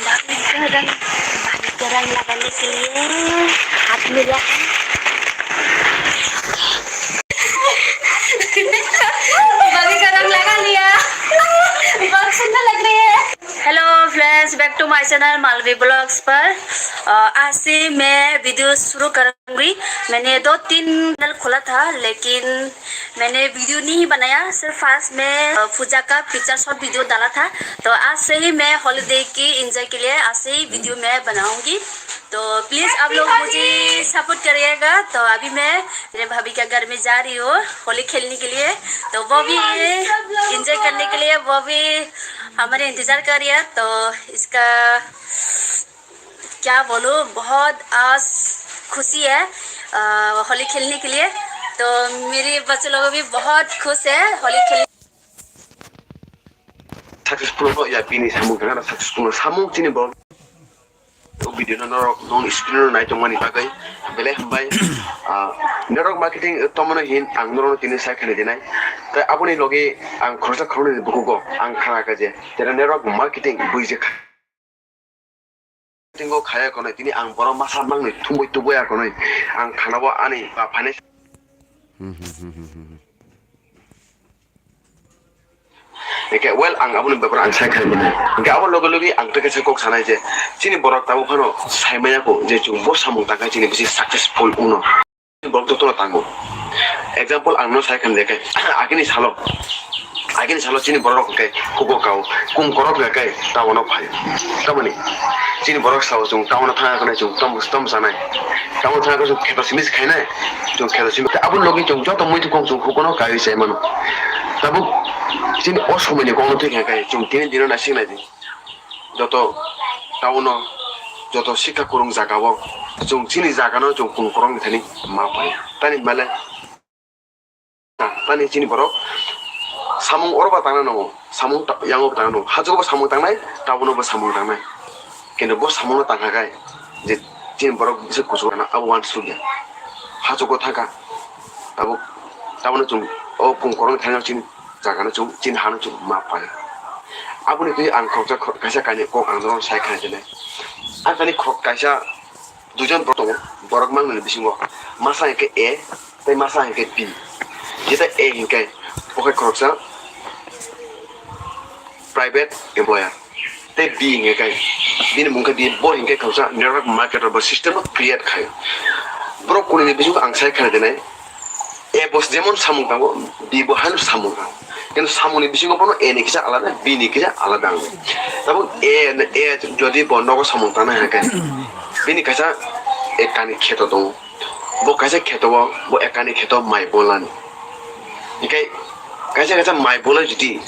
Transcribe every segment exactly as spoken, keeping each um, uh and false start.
भाभी का रंग, भाभी का रंग लगाने के लिए हाथ मिला है। भाभी का रंग लगा लिया। बहुत सुंदर लग रही है। Hello friends, back to my channel Malvi Vlogs पर। अ, आज से मैं वीडियो शुरू करूँगी। मैंने दो तीन चैनल खोला था, लेकिन मैंने वीडियो नहीं बनाया, सिर्फ फास्ट में, अ, पूजा का पिक्चर शॉट वीडियो डाला था। तो आज से ही मैं हॉलीडे की एंजॉय के लिए आज से ही वीडियो मैं बनाऊंगी। तो प्लीज आप लोग मुझे सपोर्ट करिएगा। तो अभी मैं मेरे भाभी के घर में जा रही हूँ होली खेलने के लिए। तो वो भी एंजॉय करने के लिए वो भी हमारे इंतजार कर रही है। तो इसका क्या बोलूं, बहुत आज खुशी है, अ, होली खेलने के लिए। तो मेरे बच्चे लोग भी बहुत खुश है होली खेलने। Successful ya bini samung tangana successful samung chini bo. O video no norok nong screen no nai tongmani bagwi belai hambai. Ah, network marketing tomono hin ang norok tini sai khani dinai. Tai aboni logi ang khoroksa khoroknwi bukugo ang khana kaje. Tera network marketing buije kha. Tingo khaya konoi, tini ang borok masa mangni thumui tubui ya konoi, ang khana bo ani ba phainai. Hingke well ang aboni bepar ang sai khai mano. Hingke abo loge loge ang tei kaisa kok sanai je, chini borok tabuk phano sai maya ko je chwng bo samung tangkha chini bisi successful wngno. Borok jotono tango. Example ang no sai khan de khe, agini salo, agini salo chini borok khe hugo kao, kung korok ya khe town o phai. Tamoni chini borok sao chwng town o thang khe chwng tom tom sanai. Town o thang khe chwng kheto simi khainai. Chwng kheto simi abo logi chwng joto muitu kong chwng hugo no kai sai mano. Tabuk chini o somoi ni kong no thik khe chwng tini dino na sing nai di. Joto town o, joto sikha kwrwng jaga o, chwng chini jaga no chwng kung kwrwng thani ma pai. Tani male, tani chini borok samung oro ba tangna nango, samung ta-, yango bo tangna nango, hajugo bo samung tangnai, town o bo samung tangnai. Kintu bo samung no tangkha khai, je chini borok bisi kuchuk rwna abo uansukya. Hajugo thangkha, tabuk, tabukno chwng o kung kwrwng thani chini jaga no chwng, chini ha no chwng ma pai. Aboni twi ang khoroksa khor-, kaisa kainwi kok ang norok sai khna dinai. Ang tani khorok kaisa duijon borok tongo, borok mangni bisingo masa hwnkhe A tei masa hwnkhe B. Jeta A hwnkhe bo khe khoroksa private employer. Tei B hingke kai, bini mung khe B, bo hingke khoroksa network market bo system no create khai. Borok kuni ni bisingo ang sai khana dinai, A bo jemon samung tango, B bo haino samung tango. Kintu samung ni bisingo bono A ni kisa alada, B ni kisa alada ang. Tabuk A, A jodi bo nogo samung tangna hingke, bini kaisa ekani kheto tongo. Bo kaisa kheto o, bo ekani kheto mai bolani. Hingke kaisa kaisa mai bolai jodi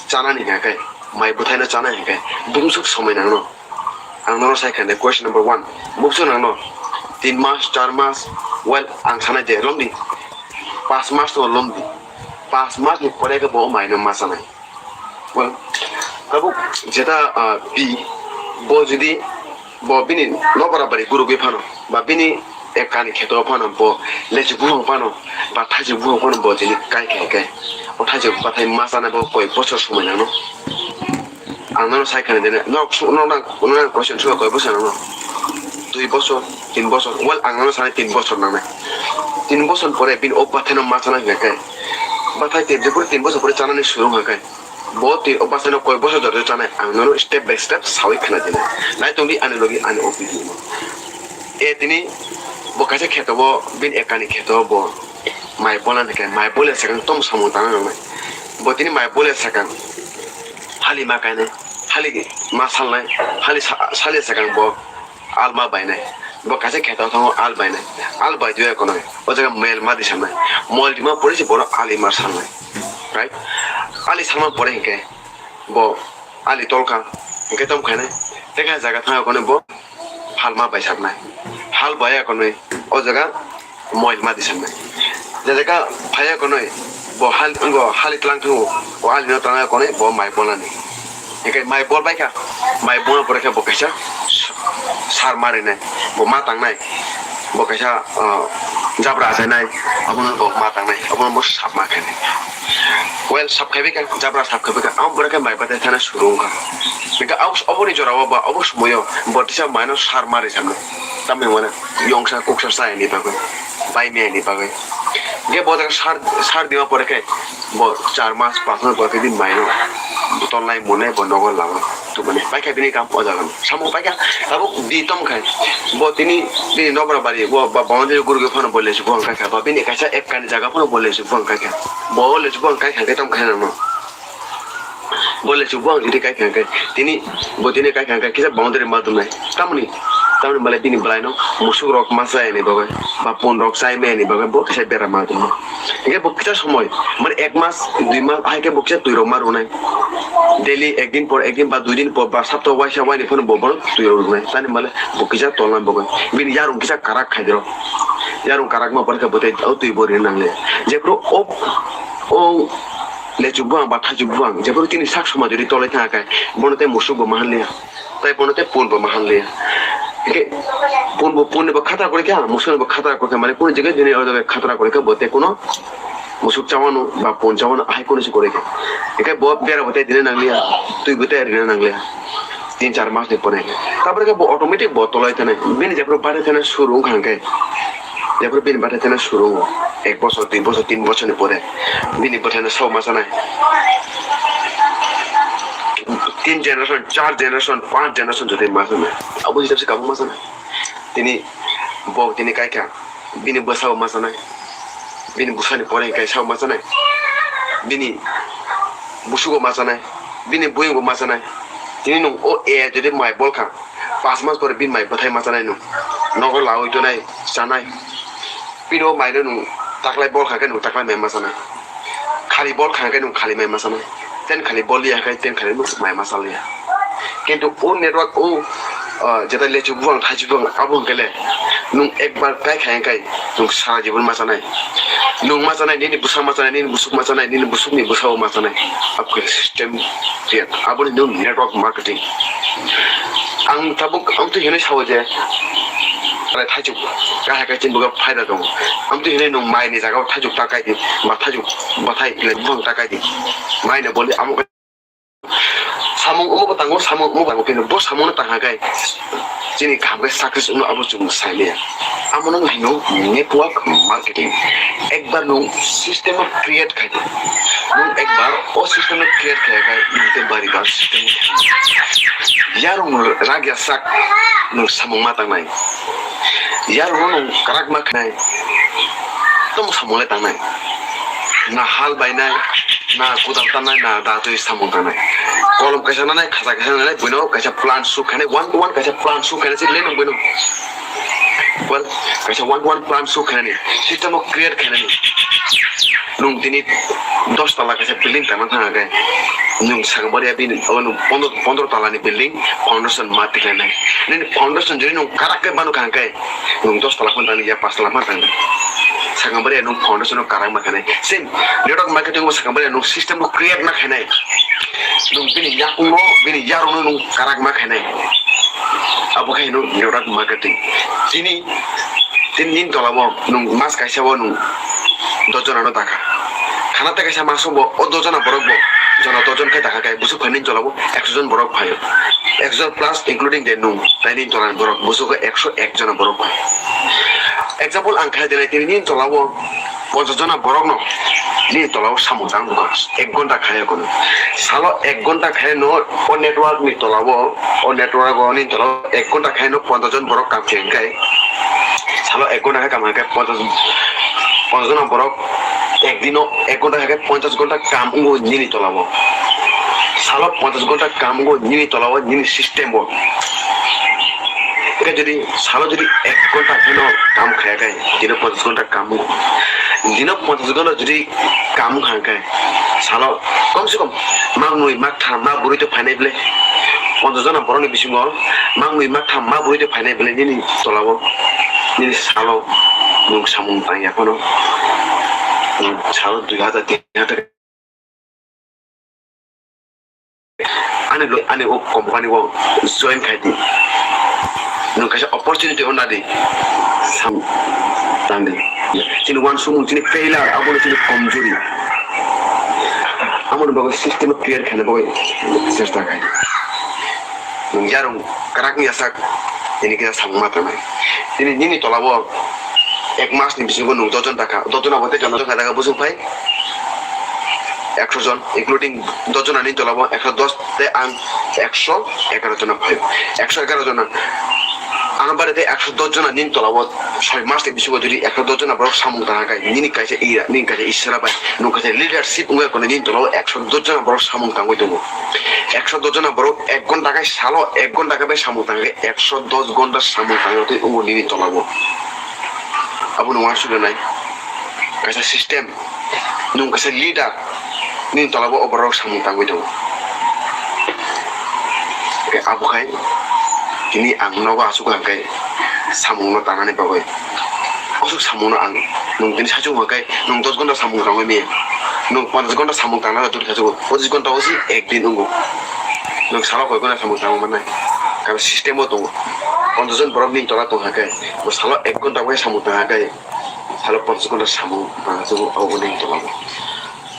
chanani hingke, mai bwthaino chana hingke, bumsuk somoi nangno. Ang nono sai khande question number one. Bumsuk nangno tin mas, char mas, well, ang sanai je lomdi. Pas mas no lomdi. Pas mas ni pore khe bo maino ma chanai. Well, tabuk jeta, ah, B, bo jodi bo bini nokora bari gurugwi phano, ba bini ekani kheto phano, bo lechi buphang phano, ba thachi buphang phano, bo jini kai khe khe, o thachi bathai ma chana bo koi bosor somoi nangno. Ang nono sai khani dene, nok su-, nok nang, nok nang question suka koi bosor nangno. Dui bosor, tin bosor, well, ang nono sanai tin bosor nangnai. Tin bosor pore bini o bathaino ma chana hingkha khe, bathai te jepuri tin bosor pore chanani surung hingkha khe. Bo twi o bwsano koi bosor jorjo chanai, ang nono step by step sawi khna dinai. Nai tongdi ani logi ani o video no. E tini bo kaisa kheto bo bini ekani kheto bo mai bola ni khe mai bolia sakang tom samung tang nangnai. Bo tini mai bolia sakang hali ma kainai, hali ma salnai, hali sa-, salia sakang bo alma bainai. Bo kaisa kheto thango al bainai. Al bai dui ekonoi. O jaga mel ma di sanai. Mol di ma pore se bono ali ma sanai. Right? Ali sama pore hingke. Bo ali tolkha, hwnkhe tamo khainai, tei khe jaga thangwi konwi bo phalma baisaknai, phal baya konwi o jaga moilma disaknai. Je jaga phaya konwi bo hal-, bo hali tlang thango, o alino tangwi konwi bo mai bolnani. Hwnkhe mai bol baikha, mai bolna pore khe bo kaisa sar marinai, bo ma tangnai, bo kaisa, ah, jabra achainai, abono bo ma tangnai, abono bo sap ma khainai. Well, sap khaibai kha, jabra sap khaibai kha, amo pore khe mai bathai thana suru wngkha. Hwnkhe abo, oboni jorao ba, obo somoio bo tisa maino sar mari sanai. Tamni hwnmano yongsa kuksa chayani bagwi, bai miyani bagwi. Hwnkhe bo jaga sar, sar dima pore khe bo char mas, panch mas pore khe bini maino tolnai, mwnai, bo nogo lama tubunai. Paikha bini kam o jaga no. Samung paikha, tabuk di tom khai. Bo tini, bini nokra bari, bo ba boundary gurugwi phano bo lesu buphang kaikha. Ba bini kaisa ekani jaga phano bo lesu buphang kaikha. Bo lesu buphang kaikha khe tom khai nangno. Bo lesu buphang jodi kaikha khe, tini, bo tini kaikha khe kisa boundary ma dumnai. Tamoni, tamoni bale bini bwlaino musuk rok ma chayani bagwi, ba pun rok chai mayani bagwi bo kisa bera ma dumnai. Hingke bo kisa somoi, mane ek mas, dui mas, hai khe bo kisa twi rok ma rwnai. Daily ek din por ek din ba dui din por ba sapta waisa waini phano bo bono twi rok rwnai. Tani male bo kisa tolnai bo khe. Bini yarung kisa karak khai dero. Yarung karak ma borkhe bo tei o twi bo rin nangle. Jephru o, o lechu buang ba thachu buang, jephru tini sak soma jodi tolai thang khe, bono tei musuk bo ma hanliya. Tai bono tei pun bo ma hanliya. Hingke pun bo, pun ni bo khatra kori kha, musuk ni bo khatra kori kha, mane kunu jagao jini o jaga khatra kori kha, bo tei kuno musuk chawano ba pun chawano ahai kunu se kori kha. Hingke bo bera bo tei dina nangliya, twi bo tei rina nangliya. Tin char mas ni pore. Tabore khe bo automatic bo tolai thani. Bini jephru bari thani suru wngkha hingke. Jephru bini bari thani suru wngo. Ek bosor, dui bosor, tin bosor ni pore. Bini bwthaino sabo ma chanai. Tin generation, char generation, panch generation jodi ma chanai. Abo hisab se kabuk ma chanai. Tini bo tini kaikha. Bini bwsao ma chanai. Bini bwsani pore hingke sao ma chanai. Bini busugo ma chanai. Bini buyungbo ma chanai. Tini nung o A I jodi mai bolkha. Pas mas pore bini mai bwthai ma chanai nung. Nogo lawi tonai, chanai. Bini o maino nung taklai bol kha khe nung taklai mai ma chanai. Khali bol kha khe nung khali mai ma chanai. Ten khali bol liya khe ten khali nung mai ma cha liya. Kintu o network o, ah, jeta lechu buang, thaichu buang, abo hwnkhe le nung ekbar kai kha khe nung sara jibon ma chanai. Nung ma chanai, nini bwsa ma chanai, nini busuk ma chanai, nini busukni bwsao ma chanai. Abo khe system create. Aboni nung network marketing. Ang tabuk, ang twi hinwi sao je, ale thaichuk, kahai kai chini buga phaida tongo. Ang twi hinwi nung mai ni jaga o thaichuk ta kai di, ba thaichuk, ba thai le buphang ta kai di. Mai no boli amo kai. Samung omo bo tango, samung omo bo tango, kintu bo samung no tang kha kai chini kaham khe success wngno abo chwng sai maya. Amo no hino network marketing. Ekbar nung system no create khai di. Nung ekbar o system no create khai khai nung te bari bar system no yarung ragya sak nung samung ma tangnai. Yarung nung karak ma khnai. Tamo samung le tangnai. Na hal bainai, na kudal tanai, na da twi samung tanai. Kolom kaisa nanai, khasa kaisa nanai, buino kaisa plan suk khainai, one to one kaisa plan suk khainai, si lenong buino. Well, kaisa one to one plan suk khainani, system o create khainani. Nung tini dos tala kaisa building tangna thang khe, nung sakbari bini, oh, nung pondro, pondro tala ni building foundation ma tikhainai. Nini foundation jodi nung karak khe banu kha khe, nung dos tala phano tangdi ya, pas tala phano tangdi. Sakang bari nung foundation no karak ma khainai. Same, network marketing bo sakang bari nung system no create ma khainai. Nung bini yakung no, bini yarung no nung karak ma khainai. Abo khai nung network marketing. Tini, tini nini tola bo nung mas kaisa bo nung dos jona no dakha. Khana tei kaisa mas bo, o dos jona borok bo, jona dos jon khai dakha khai, busuk phai nini tola bo ekso jon borok phaio. Ekso jon plus including de nung, tai nini tola ni borok, busuk ekso ek jona borok phaio. Example ang khai dinai tini nini tola o ponchas jona borok no nini tola o samung tang bwkha, ek ghonta khai kono. Salo ek ghonta khai no o network ni tola o, o network o nini tola o ek ghonta khai no ponchas jon borok kam khe khai. Salo ek ghonta khai kam khe ponchas, ponchas jona borok ek dino ek ghonta khai ponchas ghonta kam wngo nini tola o. Salo ponchas ghonta kam wngo nini tola o, nini system o. Khe jodi salo jodi ek ghonta phano kam khaya khe, dino ponchash ghonta kam, dino ponchash ghonta jodi kam kha khe, salo kom se kom mangmui maktham ma bwrwi to phainai bwle, ponchash jona borokni bisingo mangmui maktham ma bwrwi to phainai bwle nini tolao, nini salo nwng samung tangya phano, nwng salo dui hazar tin hazar. Ani lo-, ani o company o join khai di. Nwng kaisa opportunity o nadi. Sam tang di. Chini uansukmung, chini failure, abo chini komjuri. Amo ni bagwi system clear khaina bagwi chesta khai di. Nwng yarung kwrak ni yasak, tini kisa samung ma tangnai. Tini nini tolabo ek mas ni bisingo nwng dojon dakha, dojon abo tei jono dakha dakha bosong phai. Ekso jon, including dojon ani tolabo ekso dos tei ang ekso egaro jona phai. Ekso egaro jona. Ang bare tei ekso dos jona nini tolabo soi mas ni bisingo jodi ekso dos jona borok samung tangkha khe, nini kaisa ira, nini kaisa isara bai, nwng kaisa leadership wngwi kono nini tolabo ekso dos jona borok samung tangwi tongo. Ekso dos jona borok ek ghonta khe salo ek ghonta khe bai samung tangkha khe ekso dos ghonta samung tangwi twi wngo nini tolabo. Abono uansuknai kaisa system, nwng kaisa leader, nini tolabo o borok samung tangwi tongo. Khe abo khai tini ang nogo asuk hwnkhe samungno tangnani bagwi. Asuk samungno ang nwng tini saichung hwnkhe nwng dos ghonta samung tangwi manya. Nwng ponchash ghonta samung tangna duri saichung, pochis ghonta osi ek din wngo. Nwng salo koi ghonta samung tangwi mannai. Karon system o tongo. Ponchash jon borok nini tola tong hwnkhe, bo salo ek ghonta bai samung tang hwnkhe, salo ponchash ghonta samung tang hwnkhe abo nini tola bo.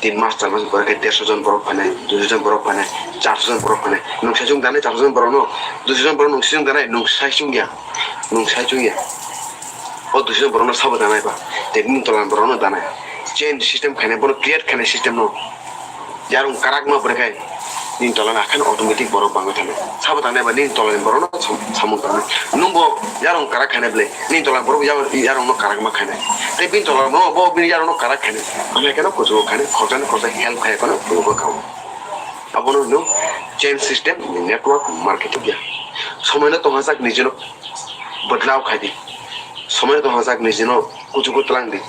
Tin mas, char mas pore khe derso jon borok phainai, duiso jon borok phainai, charso jon borok phainai. Nwng saichung danai charso jon borokno, duiso jon borok nwng saichung danai, nwng saichung ya, nwng saichung ya. O duiso jon borokno sabo danai ba, tei nini tola borokno danai. Chain system khainai, bono create khainai system no. Yarung kwrak ma bwrwi khai, nini tola ni haino automatic borok bangwi thanai. Sabo tangnai ba nini tola ni borokno sam-, samung tangnai. Nwng bo yarung kwrak khainai bwle, nini tola ni borok bo ya-, yarung no kwrak ma khainai. Tei bini tola ni borok bo bini yarung no kwrak khainai. Ano keno kuchugo khainai, khoroksa ni khoroksa help khai kono kuchugo kao. Abono hino chain system ni network marketing ya. Somoi no tongthajak niji no bodlao khai di. Somoi no tongthajak niji no kuchugo tlang di.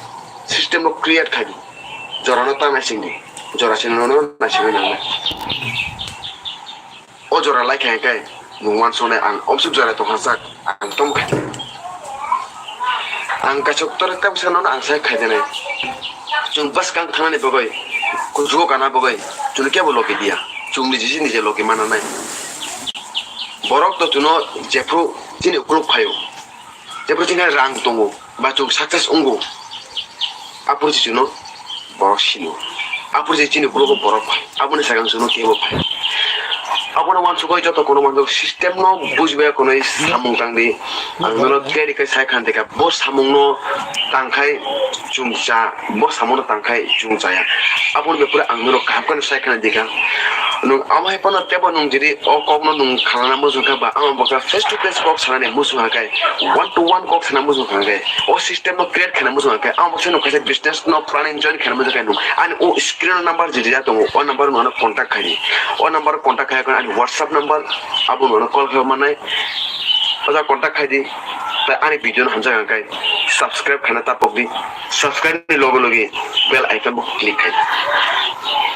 System no create khai di. Jorano ta naising di. Jora sino no naisingwi nangnai. O jora lai kha hwnkhe nwng uansuknai ang omsuk jora tongthajak ang tong kha. Ang kaisa kotor khe bwsano ang sai khaijaknai. Chwng bwskang thangnani bagwi, kuchugo kana bagwi, chwngno kebo logi diya. Chwng niji se niji logi mananai. Borok to chwngno jephru chini ukuluk phaio. Jephru chini rang tongo, ba chwng success wngo. Aphuru se chwngno borok sino. Aphuru se chini ukuluk borok phai. Aboni sakang chwngno kebo phai. Abono uansukwi joto kono uansuk system no bujibai kono samung tangdi. Ang nono clear khe sai khan dekha, bo samung no tangkhai chwng cha, bo samung no tangkhai chwng chaya. Aboni bepore ang nono kaham kheno sai khan dekha. Nwng amo hai phano tebo nwng jodi o kok no nwng khanana muchung kha ba, amo boksa face to face kok sanani muchung kha khe, one to one kok sana muchung kha khe, o system no create khana muchung kha khe, amo boksa nwng kaisa business no planning join khana muchung kha khe nwng ani o screen o number jodi ya tongo, o number no ano contact khai di. O number contact khai khe ani WhatsApp number abo no ano call khai manai. O jaga contact khai di, tei ani video no hamjak hwnkhe subscribe khaina ta pok di, subscribe ni loge loge bell icon bo click khai di,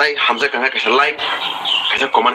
tei hamjak hwnkhe kaisa like, kaisa comment